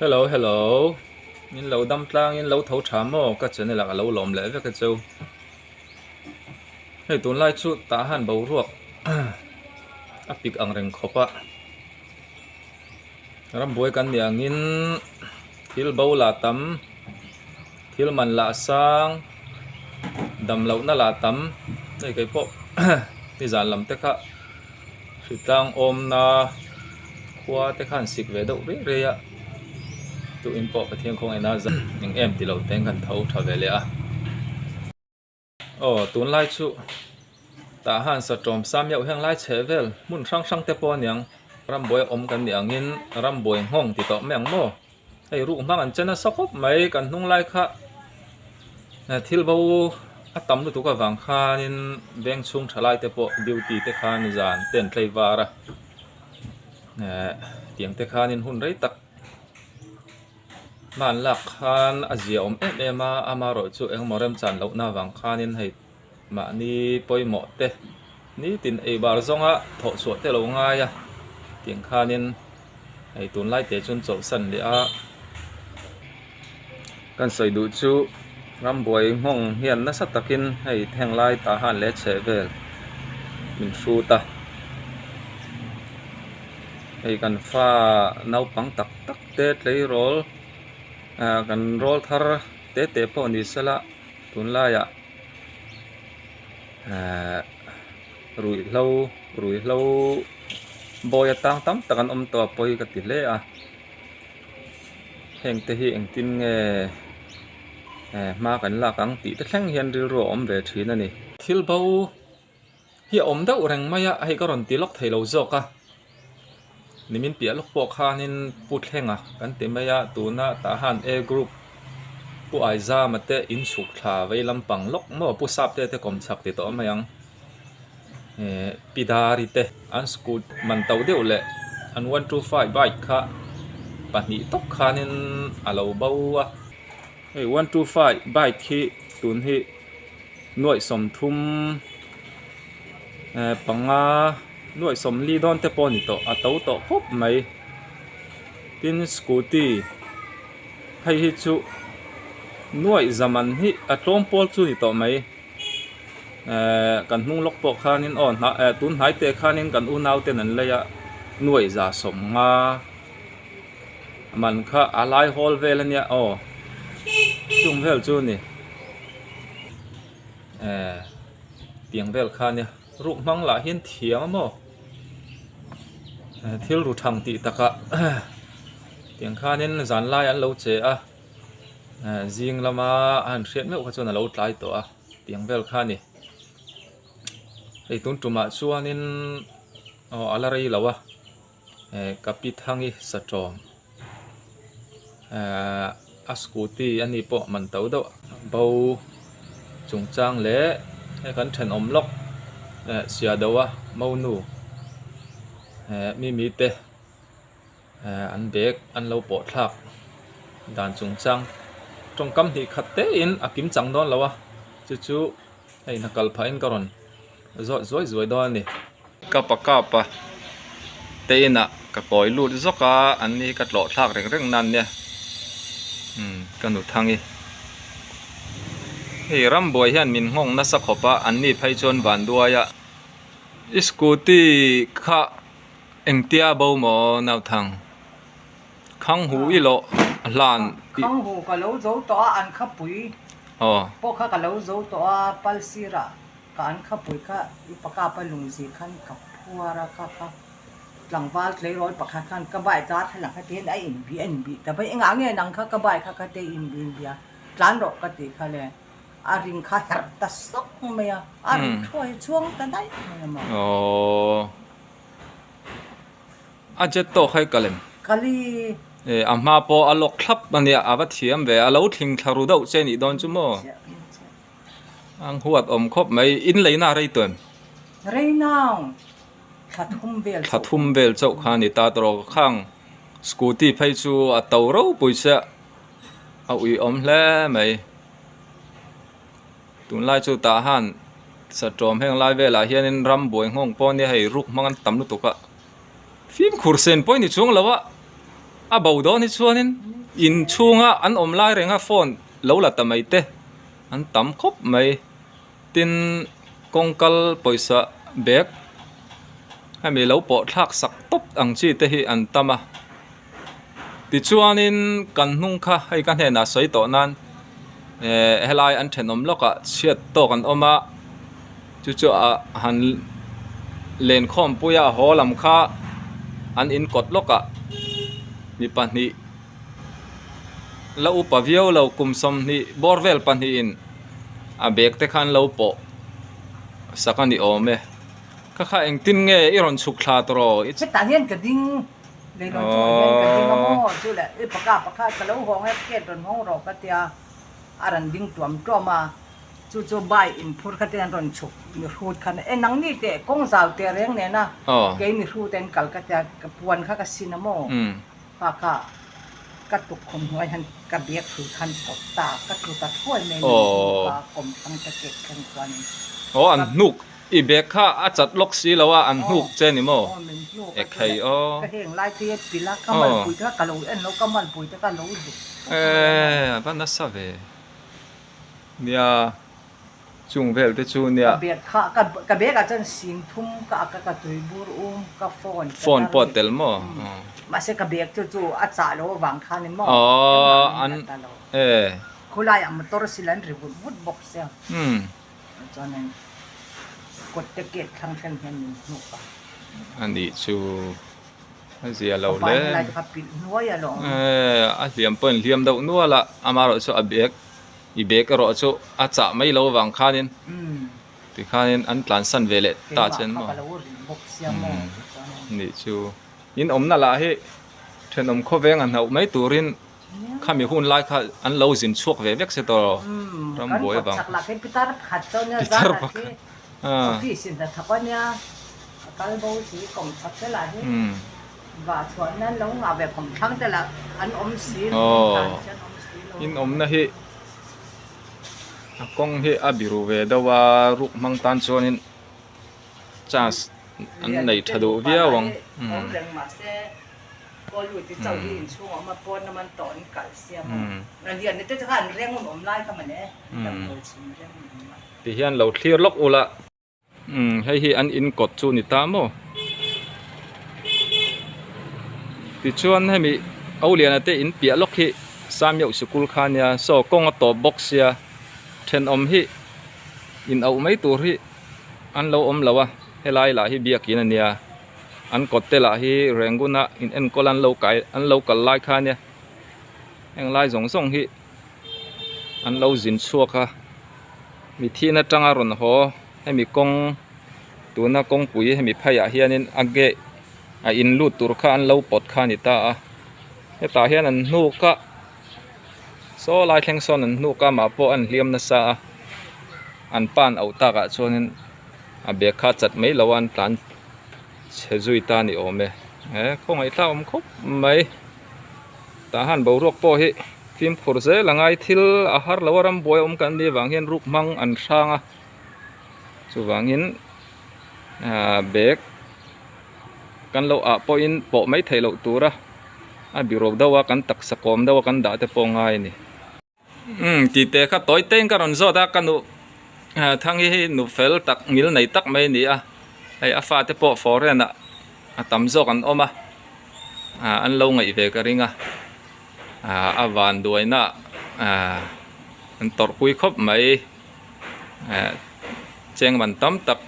Hello hello in lo dam tlang in lo tho tha maw ka channel ah ka lo lawm leh vek a cheu hei tunlai chu tah han boruak a pik ang reng khawp a rambuai kan nih angin thil bo lah tam thil man lah sang dam lohna lah tam hei kei pawh nizan lam te kha hritlang awmna khua te khan sik ve deuh rei rei a tuin pawh Pathian khawngaihna eng em tilo te an tho tha ve leh a. Aw tunlai chu tah han satawm sam deuh heng lai chheh vel hmun hrang hrang te pawh aniang rambuai awm kan nih angin rambuai nghawng ti tawh mai ang maw hei ruk hmang an che nasa khawp mai kan hnung lai kha thil bo a tam lutuk avang khanin veng chhung tha lai te pawh duty te khan zan te an tlei var a eh tiang te khanin hun rei tak. Hman lak khan a zia awm em em a, amaherawh chu engemaw remchan lohna avang khanin hei mahni pawimawh te nitin ei bar zawnga thawh chhuah te lo ngai a tiang khanin hei tunlai te chuan chawlhsan leh a. Kan sawi duh chu rambuai nghawng hian nasa takin hei thenglai tah han leh chheh vel min hrut a. Hei kan fa naupang tak tak te tleirawl ah kan rawl thar te te pawh ni sela tunlaiah ehh ruihhlo ruihhlo bawi atang tam tak an awm tawh a pawi ka ti hle a heng te hi engtin nge eh hma kan lak ang tih te thleng hian rilru a awm ve thin a ni. Thil bo hi a awm deuh reng mai a, hei ka rawn ti lawk thei lo zawk a, nimin piah lawk pawh khanin Pu Thlenga kan ti mai a, tuna tah han A group Pu Aizama te in chhuk thla vei lampang lawk maw Pu Sapte te kawm chak ti tawh mai ang eh Pi Dari te an scooty man to deuh leh an 125 bike kha pahnih tawp khanin a lo bo a, hei 125 bike hi tun hi. Nuaih 30 eh panga nuaih 40 dawn te pawh a ni tawh a to tawh khawp mai tin scooty hei hi chu nuaih zaman hi a tlawm pawl chu a ni tawh mai eh kan hnung lawk pawh khanin aw hnah eh tun hnai te khanin kan unau ten an lei a nuaih za 50 man kha a lai hawl vel a nia aw chung vel chu a ni. Eh tiang vel kha nia ruk hmang lah hian thiam a maw eh thil ru thang tih takah tiang khanin zan lai an lo che a eh zing lama a han hriat meuh kha chuan a lo tlai tawh a tiang vel kha a ni hei tun tumah chuanin aw a la rei lo a eh ka pi thangi satawm. Ehh a scooty a ni pawh man to deuh bo chungchang leh hei kan thenawm lawk eh sia deuh a monu eh mimi te eh an bag an lo pawh thlak dan chungchang tawngkam hnih khat te in a kim chang dawn lo a chu chu hei hna kal phah in ka rawn zawt zuai zuai dawn a ni. Ka pa kap a te inah ka kawi lut zawk a an ni ka tlawh thlak reng reng nan nia umm ka nu thangi hei rambuai hian min nghawng nasa khawp a an ni phei chuan vanduai a i scooty kha engtia bo maw nauthang khang hu i lawh hlan Khang hu ka lo zo tawh a an khapui pawh kha ka lo zo tawh a palsirah. Ka an khapui kha i pakapa lungzi khan ka phuar a, kha kha tlangval tleirawl pakhat khan ka bike a thlalak kha tihian a inbih a inbih ta mai engah nge nang kha ka bike kha kha te inbih inbih a tlan rawh ka tih kha le a ring kha herh ta sawk mai a, a ri thuai chhuang ta daih mai a maw. Aww a jet tawk hai ka lem. Kali. E a hma pawh a lawk thlap a nia a va thiam ve a lo thling thla ru deuh che nih dawn chu maw. Ang huat awm khawp mai, in leina a rei tawh em? Rei nau, thla thum vel chauh. Thla thum vel chauh kha a ni ta tawh khang scooty phei chu a to ropui sia a ui awm hle mai. Tunlai chu tah han satawm heng lai velah hianin ram buai nghawng pawh ania hei ruk hmang an tam lutuk a, fimkhur sen pawh i ni chuang lo a. A bo dawn hi chuanin in chhunga an awm lai renga phone lo la ta mai te an tam khawp mai. Tin, kawngkal pawisa bag hemi lo pawh thlak sak tawp ang chi te hi an tam a. Tichuanin kan hnung kha hei ka hnenah sawi tawh nan eh helai an thenawm lawkah chhiat tawk an awm a, chu chu ah han lenkhawmpui a haw lam kha an inkawt lawkah mi pahnih la upa viau lo kum 20 bawr vel pahnihin a bag te kha an lo pawh sak a ni awm e. Kha kha engtin nge i rawn chhuk thla tawh rawh? Hetah hian ka ding leilawn chungah hian ka ding a maw chu leh i paka pakhat ka lo hawng e gate rawn hawng rawh ka tia a rawn ding tuam tuam a chu chu bike in phur kha te an rawn chhuk mi hrut khan e nangni teh kawng zau teh reng nena kei mi hrut en kal ka tia ka puan kha ka sin a maw. Pa kha ka tukkhum hnuai hian ka bag hrui khan pawt ta, ka tlu ta thuai mai min hnuk a, kawmthlang te kek thleng chuanin. Aw an hnuk, i bag kha a chat lawk si lo a, an hnuk che ni maw? Aw min hnuk a chu leh, ka heng lai te hi pilh a, ka malpui te kha ka lo en lo, ka malpui te kha lo zuk tawp mai a maw? E a va nasa ve, nia. Chung vel te chu nia. Ka bag kha ka bag ah chuan sing thum ka ak a ka tui bur um ka phone ka Phone pawh tel maw? Mahse ka bag chu chu a chah lo avang khan in maw engmah min la ta lo. Khulai ah motor sil an ri vut vut bawk sia. Chuan in kawt te gate thlang thlen hian min hnuk a. Anih chu a zia lo hle. Ka lai te kha pilh hnuai alawm. A hliam pawh in hliam deuh nual a amaherawh chu a bag I bag erawh chu a chah mai lo avang khanin tikhanin an tlansan ve leh ta che an maw? Nih chu in awmna lah hi thenawm khawveng a hnauh mai turin khami hun lai kha an lo zin chhuak ve vek se tawh rambuai avang pitar pakhat In awmna hi a kawng hi a biru ve deuh a ruk hmang tan chuanin chance an nei tha duh viau ang. Tihian lo thlir lawk ula. Umm hei hi an in kawt chu ni ta maw tichuan hemi Auliana te in piah lawk hi Samyauh sikul kha ania saw kawng a tawp bawk sia thenawm hi in auh mai tur hi an lo awm lo a helai lah hi biakin ania an kawt te lah hi Rangoon a in enkawl an lo kai an lo kal lai kha ania heng lai zawng zawng hi an lo zin chhuak a mi thihna atanga rawn haw hemi kawng tuna kawngpui hemi phaiah hianin a gate a in lut tur kha an lo pawt kha a ni ta a hetah hian an hnuk a saw lai thleng sawn an hnuk a mah pawh an hliam nasa a an pa an auh takah chuanin a bag kha a chat mai lo a an tlan chhe zui ta a ni awm e he khawngaih thlak awm khawp mai. Tah han boruak pawh hi fimkhur zel a ngai thil a har lo a rambuai awm kan nih avang hian ruk hmang an hrang a chuvangin ahh bag kan lo ah pawhin pawh mai theih loh tura a biro deuh a kan taksa kawm deuh a kan dah te pawh a ngai a ni. Umm tih teh kha tawi teng ka rawn zawt a ka nu Thangi hi nu fel tak ngil nei tak mai a ni a hei a fate pawh foreign ah a tam zawk an awm a ah an lo ngaih ve ka ring a ah a van duaina ah an tawrh pui khawp mai eh cheng man tam tak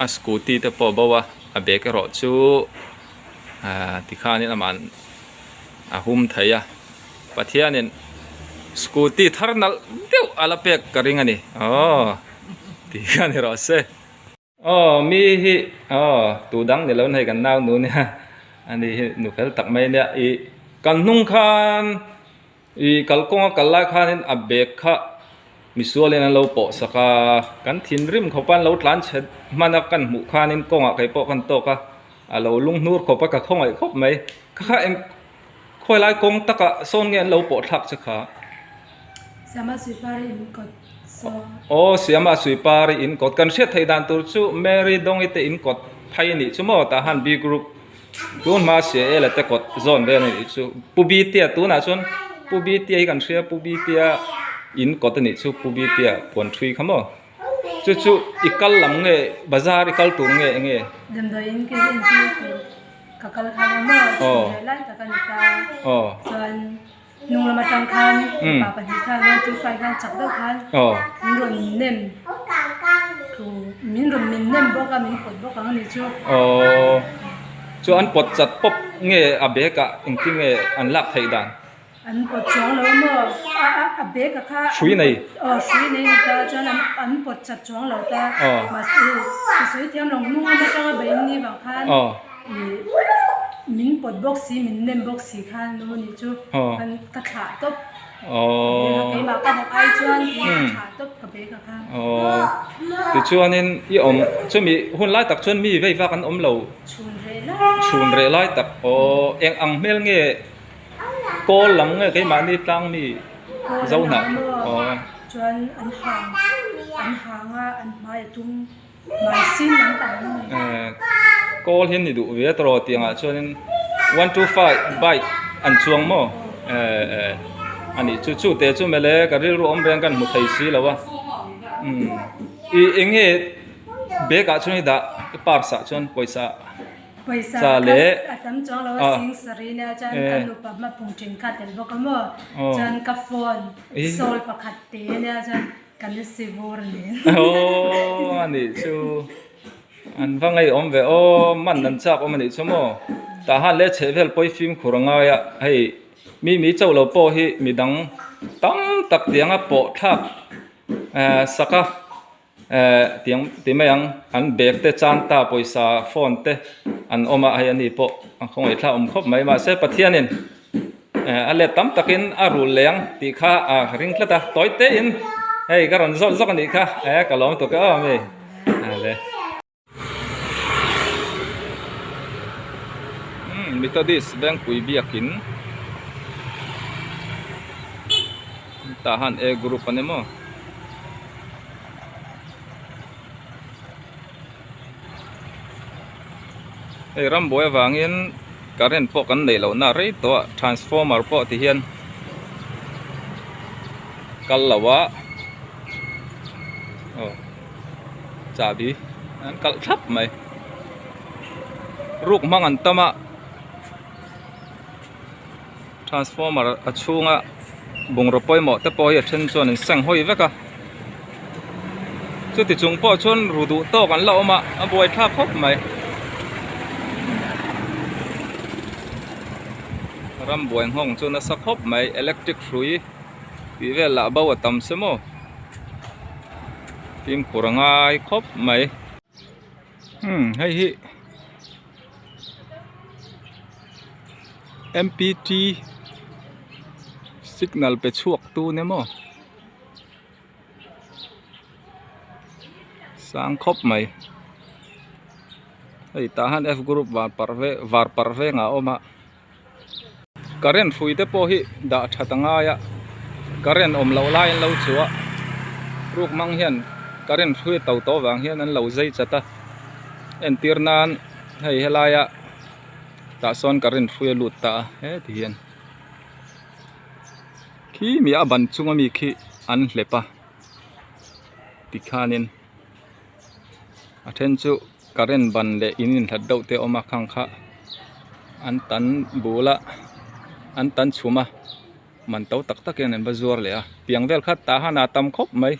a scooty te pawh a bo a a bag erawh chu ah tikhanin amah a hum thei a. Pathianin scooty thar nalh deuh a la pek ka ring a ni aw tih kha ni rawh se. Aw mi hi aw tu dang ni lo hei kan nau nu nia ani hi nu fel tak mai ania ih kan hnung khan ih kalkawng a kal lai khanin a bag kha misualin an lo pawh sak a kan thinrim khawp a an lo tlan chhe hman a kan hmuh khanin kawngah kei pawh kan tawk a a lo lunghnur khawp a ka khawngaih khawp mai kha kha eng. Khawi lai kawng takah sawn nge an lo pawh thlak che kha? Siama Suipari in kawt saw. Aw Siama Suipari in kawt. Kan hriat theih dan tur chu Mary Dongi te in kawt phei a nih chu maw? Tah han B group Tun hma sia e la te kawt zawn vel a nih chu Pu Bitea tunah chuan Pu Bitea hi kan hria Pu Bitea in kawt a nih chu Pu Bitea puan ṭhui kha maw chu chu i kal lam nge bazar i kal tur nge enge? Damdawiin ka in entir tur ka kal khan a maw chhun leh lai tak a ni ta chuan Hnung lam atang khan mipa pahnih khan 125 khan chak deuh khan min rawn nem thu min rawn min nem bawk a min pawt bawk ang a ni chu. Aww chu an pawt chat pawp nge a bag ah engtin nge an lak theih dan? An pawt chuang lo a maw a a bag ah kha hrui nei aw hrui nei ni ta chuan an an pawt chat chuang lo ta mahse ka sawi thiam lo hnung lam atanga bein ni vang khan ih min pawt bawk si min nem bawk si khan nu ni chu kan ka thlah tawp keimah ka hawk ai chuan ka thlah tawp ka bag ah khan tichuanin i awm chumi hun lai tak chuan mi vei vak an awm lo chhun reh lai chhun reh lai tak aw eng ang hmel nge kawl lam nge keimahni tlang mi zo hnah aw chuan an hang an hang a an hmai a tum Kawl hian ni duh ve a tawrh tiang ah chuanin 125 bike an chuang maw eh a nih chu chu te chu mele ka rilru awm reng kan hmu thei si lo a umm ih eng nge bag ah chuan i dah i purse ah chuan pawisa Pawisa cha leh a tam chuang lo a ah sing sarih nia chuan eh ka nupa hma pung then kha tel bawk a maw aw chuan ka phone ih sawl pakhat te nia chuan Kan la si vur nen. Aww a nih chu an va ngei awm ve aw man an chak awm a nih chu maw tah han leh chheh vel pawi fimkhur a ngai a hei mi mi chauh lo pawh hi midang tam tak tiang a pawh thlak eh sak a eh tiang ti mai ang an bag te chan ta pawisa phone te an awm a hei a ni pawh a khawngaih thlak awm khawp mai mahse Pathianin A let tam takin a rul leng tih kha a ring tlat a, tawi te in hei ka rawn zawt zawk a nih kha e ka lawm tuk e aw mi le. Umm Methodist Vengpui biakin tah han A group a ni maw. Hei rambuai avangin current pawh kan neih lohna rei tawh a transformer pawh ti hian kal lo a aw chahbi an kalh thlap mai ruk hmang an tam a transformer a chhunga bungraw pawimawh te pawh hi a then chuan an seng hawi vek a chuti chung pawh chuan ru duh tawk an la awm a a buai thlak khawp mai ram buai nghawng chu nasa khawp mai electric hrui tih vel lah bo a tam se maw fimkhur a ngai khawp mai umm hei hi. MPT signal pe chhuak tu ni maw sang khawp mai hei tah hian F group var parh ve var parh vengah a awm a current hrui te pawh hi dah that a ngai a current awm loh lai an lo chhuah ruk hmang hian current hrui a to tawh vang hian an lo zai chat a entir nan hei helaia tah sawn current hrui a lut ta a heti hian khi mi a ban chung ami khi an hlep a tikhanin a then chu current ban leh in inhlat deuh te a awm a khang kha an tan bul a an tan chhum a man to tak tak hian an va zuar leh a tiang vel kha tah han a tam khawp mai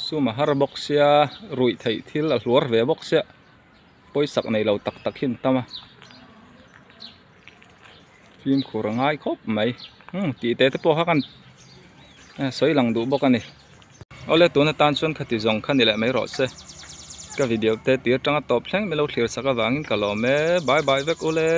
sum a har bawk sia ruih theih thil a hluar ve bawk sia pawisak nei lo tak tak hi an tam a fimkhur a ngai khawp mai umm tih te te pawh kha kan sawi lang duh bawk a ni awle tun atan chuan khati zawng kha ni leh mai rawh se ka video te tir tanga tawp thleng min lo thlir sak avangin ka lawm e bye bye vek ule.